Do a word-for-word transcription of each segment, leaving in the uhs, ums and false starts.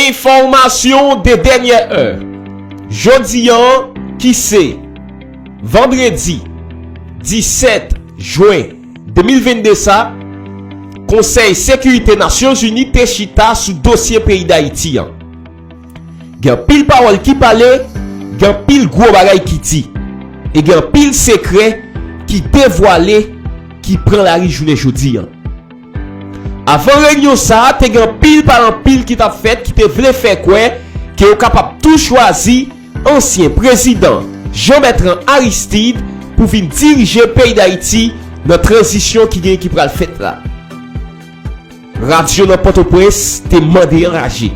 Enfòmasyon de dènyè è. Jodi a, ki se vandredi disèt jen de mil vennde sa, Konsèy Sekirite Nasyonzini te chita sou dosye peyi Dayiti an. Gen anpil pawòl ki pale, gen anpil gwo bagay ki di, e gen anpil sekrè ki devwale, ki pran lari jounen jodi a. Avan reyinyon sa a, te gen anpil pa anpil ki t ap fèt, ki te vle fè kwè ke yo kapab tou chwazi ansyen prezidan Jean Bertrand Aristide pou vin dirije peyi Dayiti nan tranzisyon ki gen, ki pral fèt la. Radyo nan Pòtoprens te mande anraje.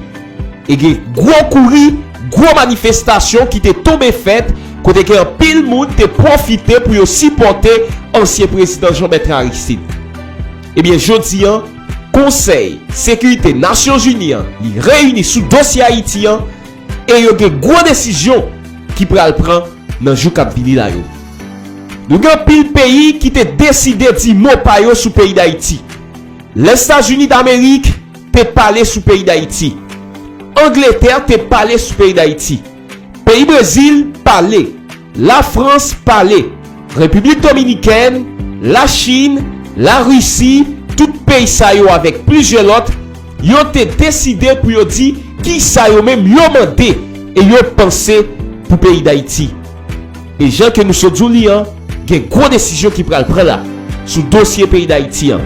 E gen gwo kouri, gwo manifestasyon ki te tonbe fèt, kote ke anpil moun te pwofite pou yo sipòte ansyen prezidan Jean Bertrand Aristide. Ebyen, jodi a, Konsèy Sekirite Nasyonzini an, li reyini sou dosye Ayiti an, e yo gen gwo desizyon ki pral pran nan jou k ap vini la yo. Nou gen anpil peyi ki te deside di mo pa yo sou peyi Dayiti. Lèzetazini Damerik te pale sou peyi Dayiti. Angletè te pale sou peyi Dayiti. Peyi Brezil pale. Lafrans pale. Repiblik Dominikèn, Lachin, Larisi, tout peyi sa yo avèk plizyè lòt, yo te deside pou yo di kisa yo menm yo mande e yo panse pou peyi Dayiti. E jan ke nou sot di w li an, gen gwo desizyon ki pral pran la sou dosye peyi Dayiti an.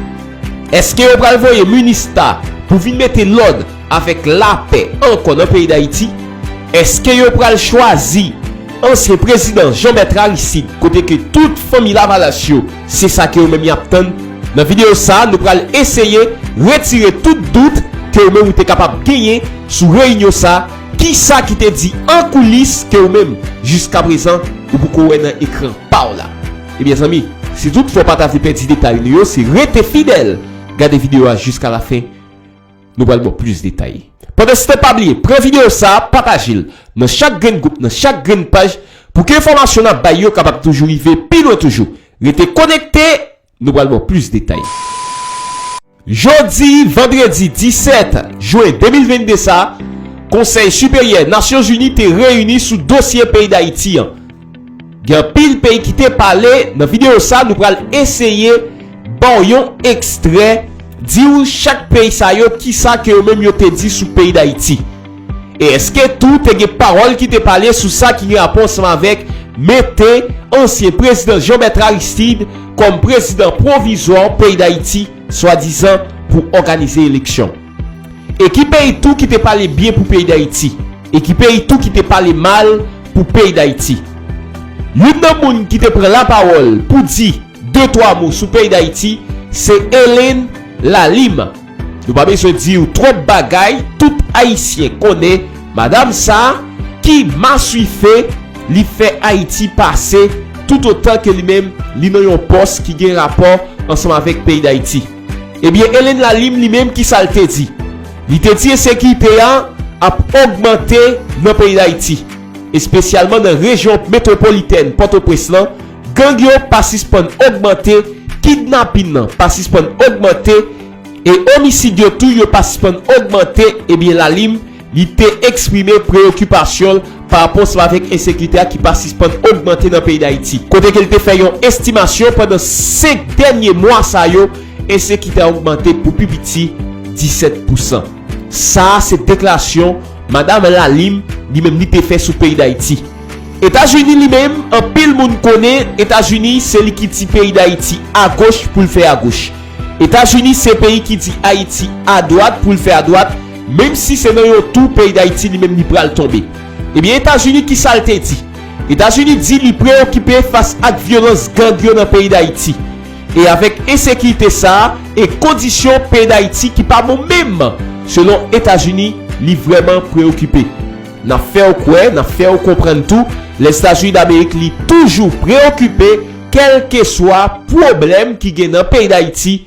Èske yo pral voye MINUSTAH pou vin mete lòd avèk lapè ankò nan peyi Dayiti? Èske yo pral chwazi ansyen prezidan Jean Bertrand Aristide, kote ke tout fanmi Lavalas yo, se sa ke yo menm y ap tann? Nan videyo sa a, nou pral eseye retire tout dout ke ou menm ou te kapab genyen sou reyinyon sa a, kisa ki te di an koulis ke ou menm, jiska prezan, ou poko wè nan ekran pa w la. Ebyen zanmi, si toutfwa w pa ta vle pèdi detay nou yo, se rete fidèl, gade videyo a jiska lafen, nou pral ba w plis detay. Pandanstan, pa bliye, pran videyo sa a, pataje l nan chak grenn gwoup, nan chak grenn paj, pou ke enfòmasyon n ap bay yo kapab toujou rive pi lwen toujou. Rete konekte, nou pral ba w plis detay. Jodi vandredi disèt jen de mil vennde sa, Konsèy Siperyè Nasyonzini te reyini sou dosye peyi Dayiti an. Gen anpil peyi ki te pale. Nan videyo sa, nou pral eseye ba w yon ekstrè, di w chak peyi sa yo kisa ke yo menm yo te di sou peyi Dayiti. E èske tou te gen pawòl ki te pale sou sa ki gen rapò ansanm avèk mete ansyen prezidan Jean Bertrand Aristide kòm prezidan pwovizwa peyi Dayiti, swadizan pou òganize eleksyon? E ki peyi tou ki te pale byen pou peyi Dayiti? E ki peyi tou ki te pale mal pou peyi Dayiti? Youn nan moun ki te pran lapawòl pou di de twa mo sou peyi Dayiti, se Hélène Lalime. Nou pa bezwen di w twòp bagay, tout Ayisyen konnen madanm sa a ki maswife, li fè Ayiti pase toutotan ke li menm li nan yon pòs ki gen rapò ansanm avèk peyi Dayiti. Ebyen, Hélène Lalime li menm, kisa l te di? Li te di ensekirite a ap ogmante nan peyi Dayiti, espesyalman nan rejyon metwopolitèn Pòtoprens lan. Gang yo pa sispann ogmante, kidnapin nan pa sispann ogmante, e omisid yo tou, yo pa sispann ogmante. Ebyen, Lalime, li te eksprime preyokipasyon l pa rapò ansanm avèk ensekirite a ki pa sispann ogmante nan peyi Dayiti. Kote ke l te fè yon estimasyon, pandan senk dènye mwa sa yo, ensekirite a ogmante pou pi piti disèt pousan. Sa a se deklarasyon madanm Lalime, li menm, li te fè sou peyi Dayiti. Etazini li menm, anpil moun konnen Etazini se li ki di peyi Dayiti agoch pou l fè agoch. Etazini se peyi ki di Ayiti adwat pou l fè adwat, menm si se nan yon tou peyi Dayiti li menm li pral tonbe. Ebyen, Etazini, kisa l te di? Etazini di li preyokipe fas ak vyolans gang yo nan peyi Dayiti. E avèk ensekirite sa a e kondisyon peyi Dayiti ki pa bon menm, selon Etazini, li vrèman preyokipe. N ap fè w kwè, n ap fè w konprann tou, Lèzetazini Damerik li toujou preyokipe, kèlkeswa pwoblèm ki gen nan peyi Dayiti,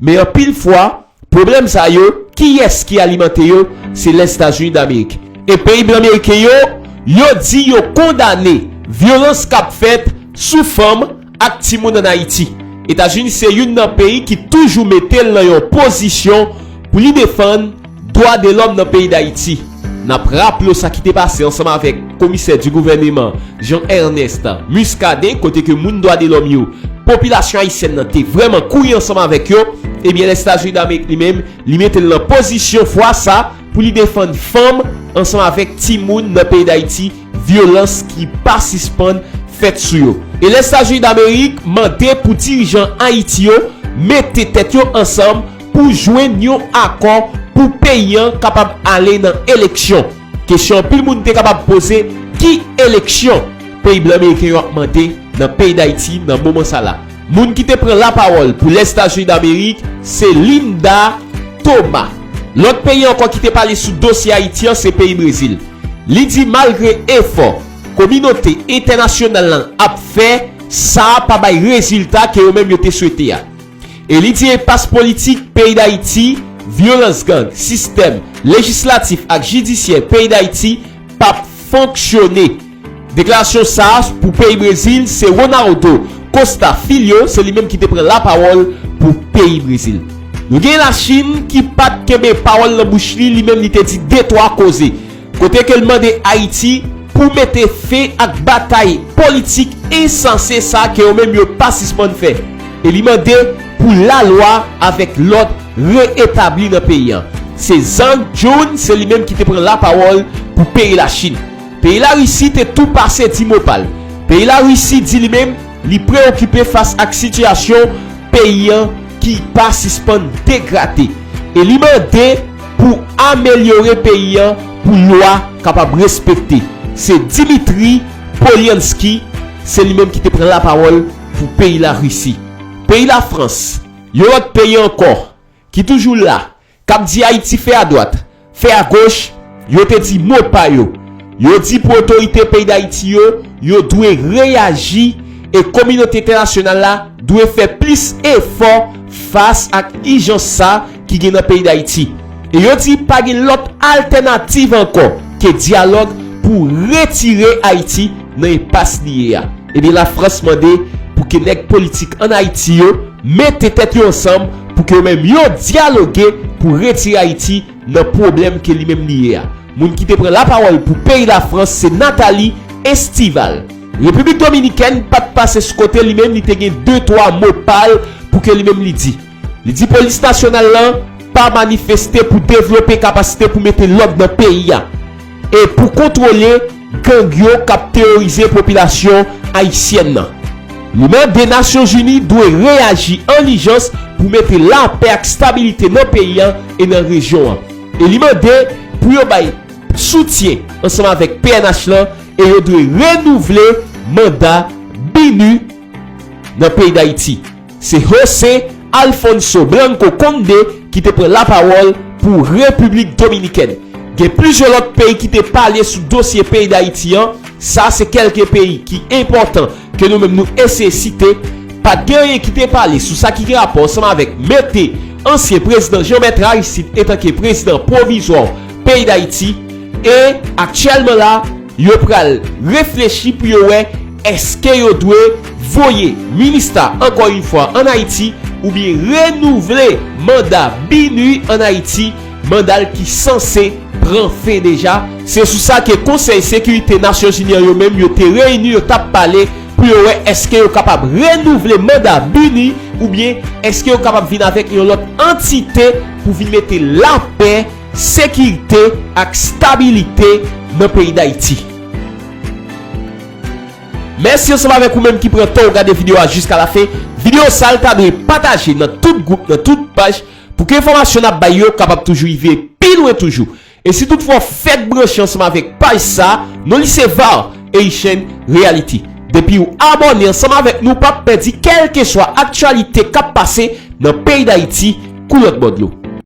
men anpil fwa, pwoblèm sa yo, kiyès ki alimante yo? Se Lèzetazini Damerik. E peyi blan meriken yo, yo di yo kondane vyolans k ap fèt sou fanm ak timoun ann Ayiti. Etazini se youn nan peyi ki toujou mete l nan yon pozisyon pou li defann dwa de lòm nan peyi Dayiti. N ap raple w sa ki te pase ansanm avèk komisè di gouvèneman Jean Ernest Muscadin, kote ke moun dwa de lòm yo, popilasyon ayisyèn nan te vrèman kouri ansanm avèk yo. Ebyen, Lèzetazini Damerik li menm, li mete l nan pozisyon fwa sa pou li defann fanm ansanm avèk timoun nan peyi Dayiti, vyolans ki pa sispann fèt sou yo. E Lèzetazini Damerik mande pou dirijan Ayiti yo mete tèt yo ansanm pou jwenn yon akò pou peyi an kapab ale nan eleksyon. Kesyon anpil moun te kapab poze, ki eleksyon peyi blan meriken yo ap mande nan peyi Dayiti nan moman sa la? Moun ki te pran lapawòl pou Lèzetazini Damerik se Linda Thomas. Lòt peyi ankò ki te pale sou dosye Ayiti an se peyi Brezil. Li di malgre efò kominote entènasyonal lan ap fè, sa a pa bay rezilta ke yo menm yo te swete a. E li di enpas politik peyi Dayiti, vyolans gang, sistèm lejislatif ak jidisyè peyi Dayiti p ap fonksyone. Deklarasyon sa a pou peyi Brezil, se Ronaldo Costa Filho, se li menm ki te pran lapawòl pou peyi Brezil. Nou gen Lachin ki pa t kenbe pawòl nan bouch li, li menm li te di de twa koze. Kote ke l mande Ayiti pou mete fen ak batay politik ensanse sa ke yo menm yo pa sispann fè. E li mande pou lalwa avèk lòd reetabli nan peyi an. Se Zhang Jun, se li menm ki te pran lapawòl pou peyi Lachin. Peyi Larisi te tou pase di mo pa l. Peyi Larisi di li menm li preyokipe fas ak sitiyasyon peyi an ki pa sispann degrade. E li mande pou amelyore peyi an pou lwa kapab respekte. Se Dimitri Polyansky, se li menm ki te pran lapawòl pou peyi Larisi. Peyi Lafrans, yon lòt peyi ankò, ki toujou la, k ap di Ayiti fè adwat, fè agoch, yo te di mo pa yo. Yo di pou otorite peyi Dayiti yo, yo dwe reyaji e kominote entènasyonal la dwe fè plis efò fas ak ijans sa ki gen nan peyi Dayiti. E yo di pa gen lòt altènativ ankò ke dyalòg pou retire Ayiti nan enpas li ye a. Ebyen, Lafrans mande pou ke nèg politik ann Ayiti yo mete tèt yo ansanm pou ke yo menm yo dyaloge pou retire Ayiti nan pwoblèm ke li menm li ye a. Moun ki te pran lapawòl pou peyi Lafrans se Nathalie Estival. Repiblik Dominikèn pa t pase sou kote, li menm li te gen de twa mo pa l pou ke li menm li di. Li di polis nasyonal lan pa manifeste pou devlope kapasite pou mete lòd nan peyi a e pou kontwole gang yo k ap teworize popilasyon ayisyèn nan. Li mande Nasyonzini dwe reyaji an ijans pou mete lapè ak stabilite nan peyi a e nan rejyon an. E li mande pou yo bay soutyen ansanm avèk P N H lan e yo dwe renouvle manda BINUH nan peyi Dayiti. Se José Alfonso Blanco Conde ki te pran lapawòl pou Repiblik Dominikèn. Gen plizyè lòt peyi ki te pale sou dosye peyi Dayiti an. Sa se kèlke peyi ki enpòtan ke nou menm nou eseye site. Pa t gen anyen ki te pale sou sa ki gen rapò ansanm avèk mete ansyen prezidan Jean Bertrand Aristide etanke prezidan pwovizwa peyi Dayiti. E aktyèlman la, yo pral reflechi pou yo wè èske yo dwe voye MINUSTAH ankò yon fwa ann Ayiti oubyen renouvle manda BINUH ann Ayiti, manda l ki sanse pran fen deja. Se sou sa ke Konsèy Sekirite Nasyonzini an yo menm yo te reyini, yo t ap pale pou yo wè èske yo kapab renouvle manda BINUH oubyen èske yo kapab vin avèk yon lòt antite pou vin mete lapè, sekirite ak stabilite nan peyi Dayiti. Mèsi ansanm avèk ou menm ki pran tan w gade videyo a jiska lafen. Videyo sa a l ta dwe pataje nan tout gwoup, nan tout paj, pou ke enfòmasyon n ap bay yo kapab toujou rive pi lwen toujou. E si toutfwa w fèk branche ansanm avèk paj sa a, non li se Var Haitian Reality. Depi w abòne ansanm avèk nou, w p ap pèdi kèlkeswa aktyalite k ap pase nan peyi Dayiti kou lòt bò dlo.